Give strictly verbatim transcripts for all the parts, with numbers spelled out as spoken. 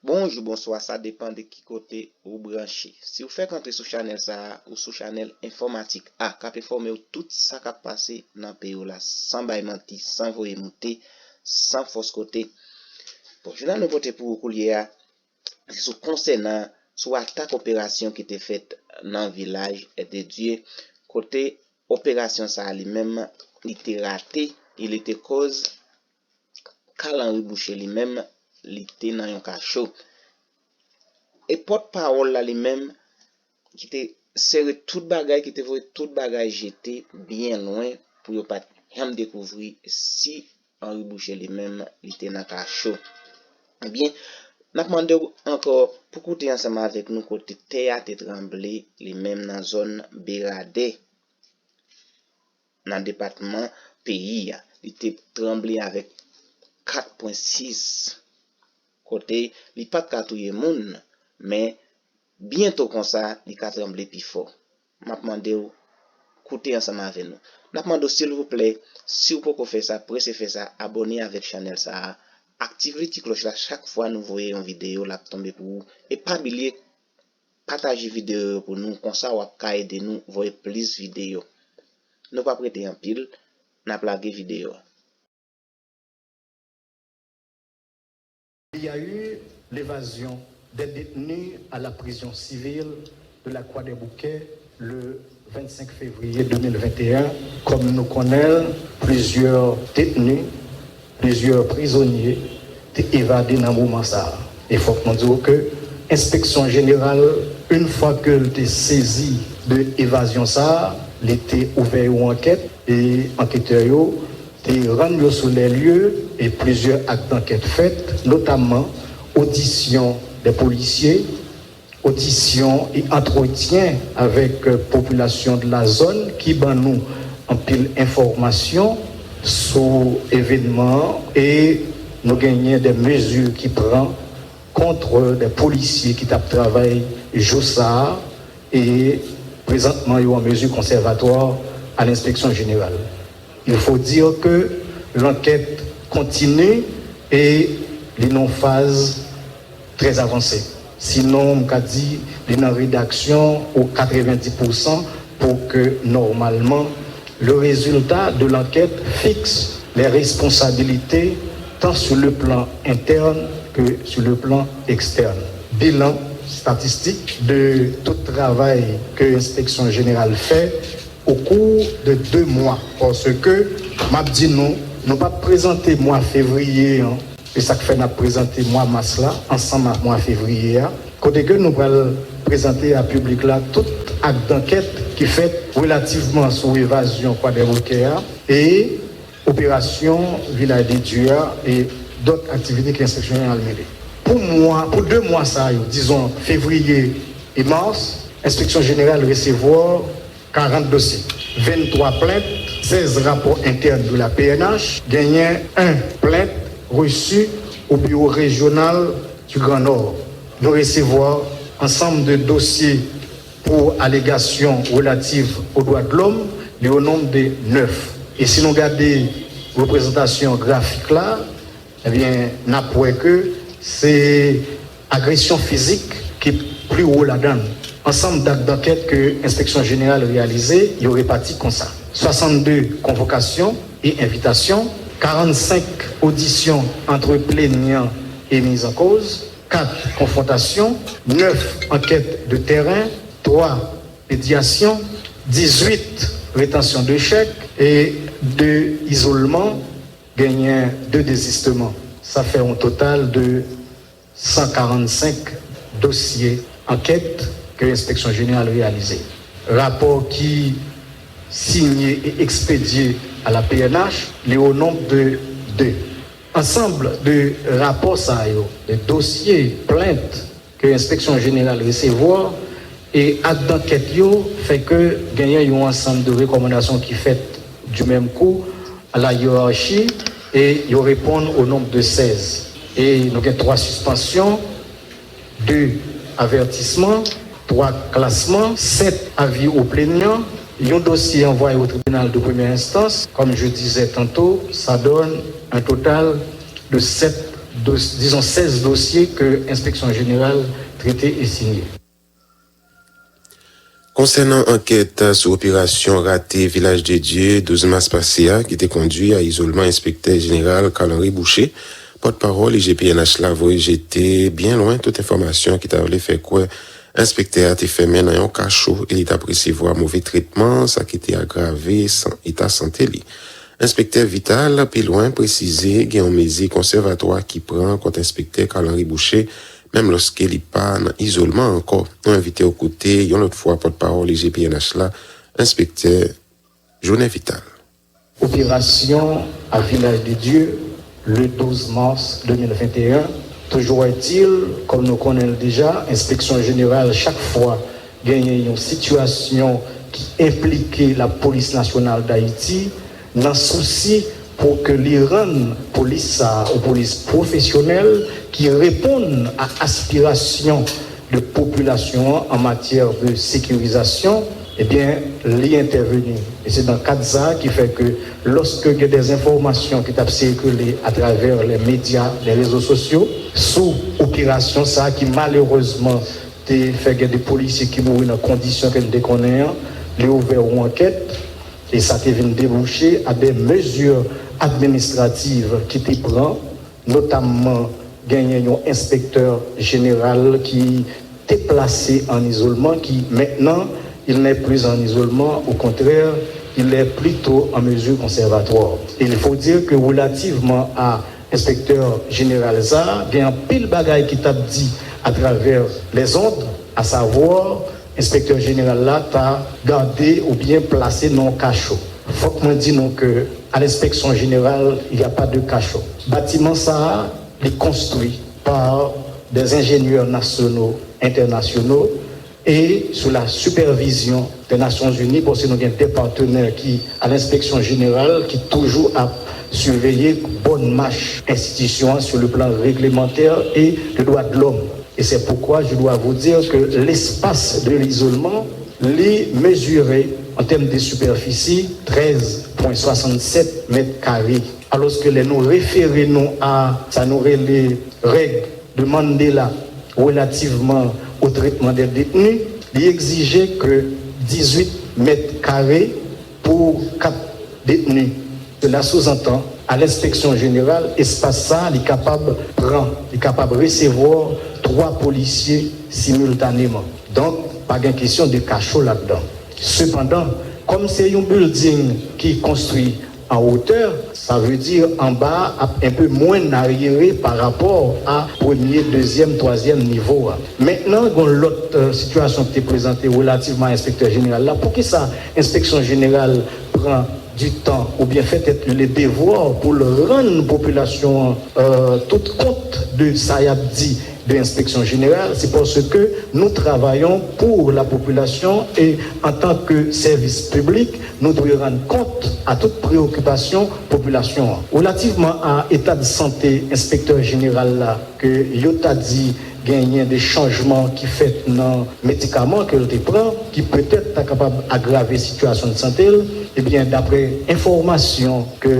Bonjou, bonswa, sa depann de ki kote ou branche. Si w fèk antre sou chanèl sa a, ou sou chanèl enfòmatik A, k ap enfòme w tout sa k ap pase nan peyi w la, san bay manti, san voye moute, san fòs kote. Bon, jounal nou pote pou ou koulye a, se sou konsènan, sou atak operasyon ki te fèt nan Vilaj de Dye, kote operasyon sa a li menm, li te rate, e li te koz Carl Henry Boucher li menm, li te nan yon kacho. E pòtpawòl la li menm, ki te sere tout bagay, ki te voye tout bagay jete byen lwen pou yo pa t janm dekouvri si Henry Boucher li menm, li te nan kacho. Ebyen, n ap mande w ankò pou koute ansanm avèk nou kote tè a te tranble li menm nan zòn Beradè, nan depatman peyi a. Li te tranble avèk kat pwen sis, kote li pa t ka touye moun, men byento konsa, li ka tranble pi fò. M ap mande w koute ansanm avè nou. N ap mande w, silvouplè, si w poko fè sa, prese fè sa, abòne avèk chanèl sa a, aktive ti klòch la, chak fwa nou voye yon videyo, l ap tonbe pou ou. E pa bliye, pataje videyo yo pou nou, konsa w ap ka ede nou voye plis videyo. Nou p ap rete anpil, n ap lage videyo a. Il y a eu l'évasion des détenus à la prison civile de la Croix des Bouquets le vingt-cinq février deux mille vingt et un. Kòm nou konnen l, plizyè detni, plizyè prizonye te evade nan moman sa a. E fòk nou di w ke Enspeksyon Jeneral, yon fwa ke l te sezi de evazyon sa a, li te ouvè yon ankèt e anketè yo te rann yo sou lè lye e plizyè ak dankèt fèt, notamman odisyon de polisye, odisyon e antretyen avèk popilasyon de la zòn ki ban nou anpil enfòmasyon sou evènman an e nou genyen de mezi ki pran kont de polisye ki t ap travay jou sa a e prezantman yo an mezi konsèvatwa a lenspeksyon jeneral. Il faut dire que l'enquête continue et li nan faz trè avanse. Sinon, m ka di li nan redaksyon o katrevendi pousan pou ke nòmalman le résultat de l'enquête fixe les responsabilités tant sur le plan interne que sur le plan externe. Bilan statistik de tout travay ke Enspeksyon Jeneral fè au cours de deux mois, paske m ap di nou, nou p ap prezante mwa fevriye an, e sa k fè n ap prezante mwa mas la ansanm ak mwa fevriye a, kote ke nou pral prezante a piblik la tout ak dankèt ki fèt relativman sou evazyon Kwadèboukè a e operasyon Vilaj de Dye a e dòt aktivite ke Enspeksyon Jeneral mennen. Pou mwa, pou de mwa sa yo, dizon fevriye e mas, Enspeksyon Jeneral resevwa karant dosye, venntwa plent, sèz rapò entèn de la P N H, genyen en plent resi o Biwo Rejyonal du Grand Nord. Nou resevwa ansanm de dosye pou alegasyon relatif o dwa de lòm, li o nonb de nèf. E si nou gade reprezantasyon grafik la, ebyen, n ap wè ke se agresyon fizik ki pli wo ladan l. Ansanm dak dankèt ke Enspeksyon Jeneral reyalize, yo repati konsa, swasannde konvokasyon e envitasyon, karannsenk odisyon ant plenyan e mizankoz, kat konfwontasyon, nèf ankèt de tèren, twa medyasyon, dizuit retansyon de chèk e de izolman, genyen de dezisteman. Sa fè yon total de san karannsenk dosye ankèt ke Enspeksyon Jeneral reyalize. Rapò ki sinye e ekspedye a la P N H, li o nonb de de. Ansanm de rapò sa yo, de dosye, plent ke Enspeksyon Jeneral resevwa e ak dankèt yo fè ke genyen yon ansanm de rekòmandasyon ki fèt du menm kou a la yerachi e yo reponn o nonb de sèz. E nou gen twa sispansyon, de avètisman, twa klasman, sèt avi o plenyan, yon dosye anvwaye o tribinal de premyè enstans, comme je disais tantôt, ça donne un total de sèt dos- dizon sèz dosye ke Enspeksyon Jeneral trete e sinye. Konsènan ankèt sou operasyon rate Vilaj de Dye douz mas pase a ki te kondui a izolman Enspektè Jeneral Carl Henry Boucher, pòtpawòl I G P N H la voye jete byen lwen tout enfòmasyon ki ta vle fè kwè enspektè a te fèmen nan yon kacho e li t ap resevwa move tretman, sa ki te agrave eta sante li. Enspektè Vital, pi lwen, presize gen yon mezi konsèvatwa ki pran kont Enspektè Carl Henry Boucher, menm lòske li pa nan izolman ankò. Nou envite w koute yon lòt fwa pòtpawòl I G P N H la, Enspektè Journée Vital. Operasyon a Vilaj de Dye, le douz mas de mil venteyen. Toujou ètil, kòm nou konnen l deja, Enspeksyon Jeneral, chak fwa genyen yon sitiyasyon ki enplike Lapolis Nasyonal d Ayiti, nan sousi pou ke li rann polis sa a yon polis pwofesyonèl ki reponn a aspirasyon de popilasyon an an matyè de sekirizasyon, ebyen, li entèveni. E se nan kad sa a ki fè ke lòske gen de enfòmasyon ki t ap sikile atravè lè medya, lè rezo sosyo, sou operasyon sa a ki malerezman te fè gen de polisye ki mouri nan kondisyon ke n te konnen an, li ouvè yon ankèt e sa te vin debouche a de mezi administrativ ki te pran, notamman genyen yon enspektè jeneral ki te plase an izolman, ki maintenant il n'est plus en isolement, au contraire, il est plutôt en mesure conservatoire. Il faut dire que relativement à enspektè jeneral sa a, gen anpil bagay ki t ap di atravè lèzond, asavwa enspektè jeneral la ta gade oubyen plase nan yon kacho. Fòk mwen di nou ke à l'inspection générale, il n'y a pas de cachot. Batiman sa a, li konstwi par des ingénieurs nationaux, internationaux, et sous la supervision des Nations Unies, paske nou gen de patnè ki à l'inspection générale, ki toujou ap siveye bòn mach enstitisyon an sur le plan réglementaire et de droits de l'homme. Et c'est pourquoi je dois vous dire que l'espace de l'isolement, li mezire en termes de superficie treize point soixante-sept mètres carrés. Alòske lè nou refere nou a sa nou rele règ de Mandela relativman au traitement des détenus, li egzije ke dizwit mèt kare pou kat detni. Cela sous-entend, à l'inspection générale, espas sa a, li kapab pran, li kapab resevwa twa polisye similtaneman. Donk, pa gen kesyon de kacho ladan. Sepandan, kòm se yon bilding ki konstwi an wotè, sa vle di anba a ap enpe mwen aryere pa rapò a premye, dezyèm, twazyèm nivo a. Mentnan, gen yon lòt, euh, sitiyasyon ki te prezante relativman a enspektè jeneral la. Poukisa enspeksyon jeneral pran du temps oubyen fè tèt li le devwa pou l rann popilasyon an, euh, tout kont de sa y ap di de enspeksyon jeneral? Se paske nous travaillons pour la population et en tant que service public, nou dwe rann kont a tout preyokipasyon popilasyon an. Relativman a eta de sante enspektè jeneral la, ke yo ta di genyen de chanjman ki fèt nan medikaman ke l te pran, ki petèt ta kapab agrave sitiyasyon de sante l, ebyen, daprè enfòmasyon ke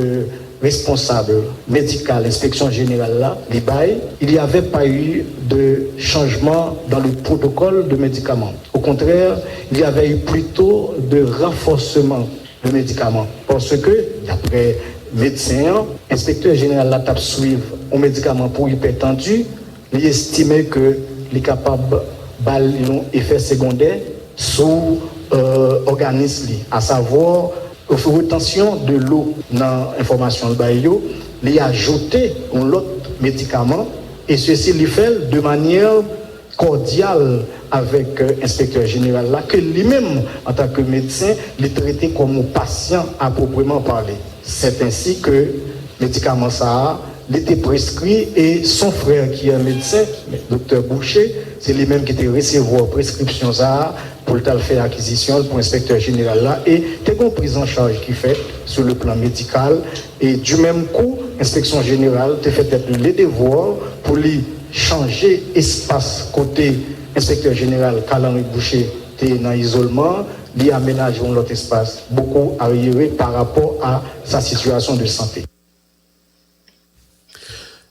responsab medikal enspeksyon jeneral la li bay, il y avait pas eu de changement dans le protocole de médicaments. Au contraire, il y avait eu plutôt de renforcement de médicaments. Paske, daprè medsen an, enspektè jeneral la t ap swiv yon medikaman pou ipètanti, li estime ke li kapab ba l yon efè segondè sou, euh, òganis li, asavwa retansyon de lo. Nan enfòmasyon l bay yo, li ajoute yon lòt medikaman, e sesi li fè l de manyè kòdyal avèk, euh, enspektè jeneral la, ke li menm, antanke medsen, li trete kòm yon pasyan a pwopreman pale. C'est ainsi que medikaman sa a, li te preskri, e son frè ki an medsen, doktè Boucher, se li menm ki te resevwa preskripsyon sa a pou l t al fè akizisyon l pou enspektè jeneral la, e te gen yon priz an chaj ki fèt sou le plan medikal, e du même coup, enspeksyon jeneral te fè tèt li le devwa pou li chanje espas kote enspektè jeneral Carl Henry Boucher te nan izolman, li amenaje yon lòt espas, beaucoup arriéré par rapport à sa situation de santé.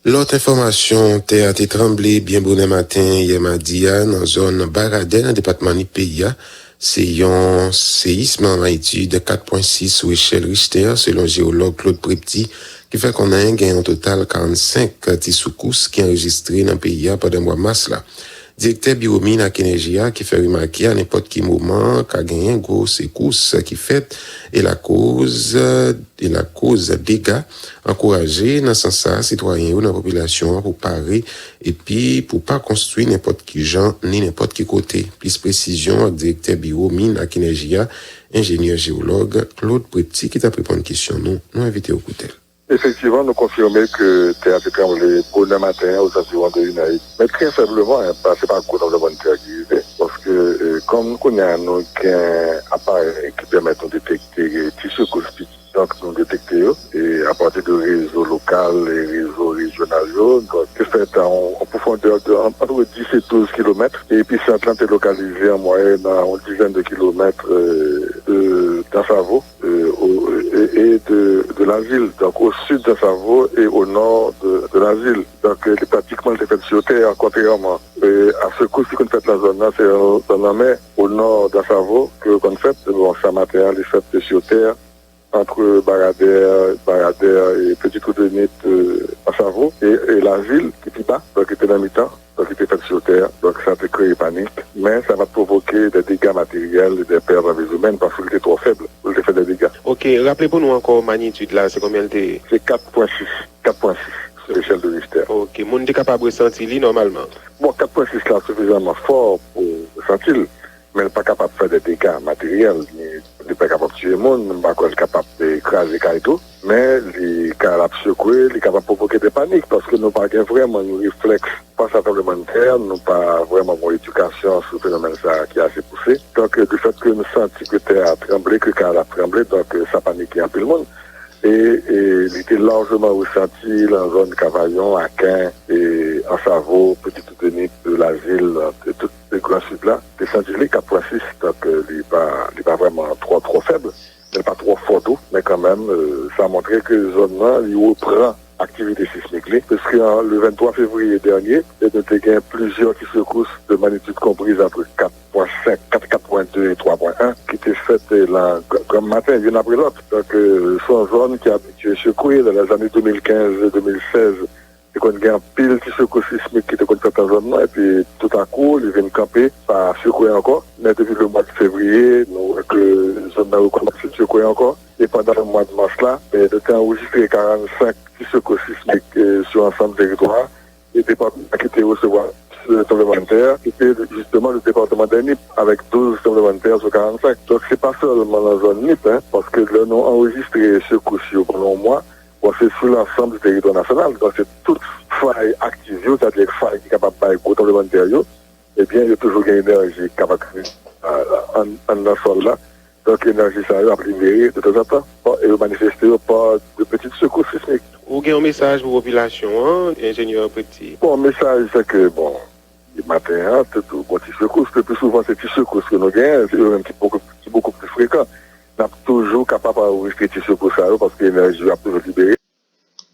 Lòt enfòmasyon, tè a te tranble byen bonè maten yè madi a nan zòn Baradè nan depatman Nip peyi a. Se yon seyism magnitid kat pwen sis sou echèl Richter, selon jewològ Claude Prepty, ki fè konnen gen yon total karannsenk ti soukous ki anrejistre nan peyi a pandan mwa mas la. Direktè Biwo Min ak Enèji a ki fè remake a nenpòt ki moman ka genyen gwo sekous ki fèt e lakoz e lakoz dega. Ankouraje nan sans sa a sitwayen yo nan popilasyon an pou pare epi pou pa konstwi nenpòt ki jan ni nenpòt ki kote. Plis presizyon ak direktè Biwo Min ak Enèji a, enjenyè jewològ Claude Prepty ki t ap reponn kesyon nou. Nou envite w koute l. Efektivman, nou konfime ke tè a te tranble bonè maten an, ozaviwon de inè. Men trè fèbleman, en, pa, se pa gwo tranblemanntè ki rive, paske, eh, kòm kounye a nou gen aparèy ki pèmèt nou detekte ti sekous piti, donk nou detekte yo, e apati de rezo lokal e rezo rejyonal yo, donk te fèt a yon, yon pwofondè de ant, ant dis e douz kilomèt, e episant lan te lokalize an mwayèn a yon dizèn de kilomèt, eh, de Dansavo, euh, au- et, et de, de la ville, donc au sud d'Assavo et au nord de, de la ville. Donc, euh, pratikman, li te fèt sou tè, kontrèman, euh, a sekous ki konn fèt nan zòn nan, se nan, nan lanmè, o nò d'Assavo, ke konn fèt. Bon, sa maten an, li fèt sou tè, ant Baradè, Baradè e Petit Trou de Nip, euh, Assavo, e, e la ville, ki pi ba, donk, ki te nan mitan. Donk, li te fèt sou tè, donk sa te kreye panik, men sa pa t pwovoke de dega materyèl e de pèt an vi imèn, paske li te twò fèb pou l te fè de dega. Ok, raple pou nou ankò magnitid la, se konbyen l te ye? Se kat pwen sis, kat pwen sis, sou echèl de Richter. Ok, moun te kapab resanti li nòmalman? Bon, kat pwen sis la sifizanman fò pou resanti l, men l pa kapab fè de dega materyèl, ni li pa kapab tiye moun, m pa kwè l kapab, eh, kraze kay tou, men li ka ap sekwe, li kapab pwovoke de panik, paske nou pa gen vrèman yon reflèks fas a tranblemanntè, nou pa vrèman gen yon edikasyon sou fenomèn sa a ki ase pouse. Donk, eh, du fait que nou santi ke tè a tranble, ke kay la tranble, donk, eh, sa panike anpil moun. E, e li te lajman resanti nan zòn Kavayon, Aken, e Ansavo, Petit Trou de Nip, Lazil, e tout Gran Sid la, te santi li kat pwen sis, donk, eh, li pa, li pa vrèman twò, twò fèb, men li pa twò fò tou, men kanmenm, eh, sa montre ke zòn nan, li repran aktivite sismik li, paske an, le venntwa fevriye dènye, e nou te gen plizyè ti sekous de magnitude comprise entre kat pwen senk, kat, kat pwen de e twa pwen en, ki te fèt, eh, la, gr-, granm maten, youn apre lòt. Donk, eh, se yon zòn ki abitye sekwe, nan lèzane de mil kenz e de mil sèz, te konn gen anpil ti sekous sismik ki te konn fèt nan zòn nan, epi toutakou, li vin kanpe pa sekwe ankò. Men depi le mwa de fevriye, nou wè ke zòn nan rekòmanse sekwe ankò. E pandan le mwa de mas la, eh, nou te anrejistre karannsenk ti sekous sismik, eh, sou ansanm teritwa a. E depatman ki te resevwa, eh, tranblemanntè a, se te jisteman le depatman de Nip, avèk douz tranblemanntè sou karannsenk. Donk, se pa sèlman nan zòn Nip, en, paske lè nou anrejistre sekous yo pandan yon mwa, bon, se sou lansanm di teritwa nasyonal. Donk, se tout fay aktif yo, sètadi fay ki kapab bay gwo tranblemanntè yo, ebyen, yo toujou gen enèji ki kapab, eh, ann, anndan sòl la. Donk, enèji sa yo ap libere de tanzantan. Bon, e yo manifeste yo pa de piti sekous sismik. Ou gen yon mesaj pou popilasyon an, enjenyè Prepty? Bon, mesaj, se ke, bon, maten an, te tou, bon, ti sekous, le pli souvan, se ti sekous ke nou genyen, se yo menm ki bokou, ki bokou pli frekan. N ap toujou kapab anrejistre ti sekous sa yo, paske enèji yo ap toujou libere.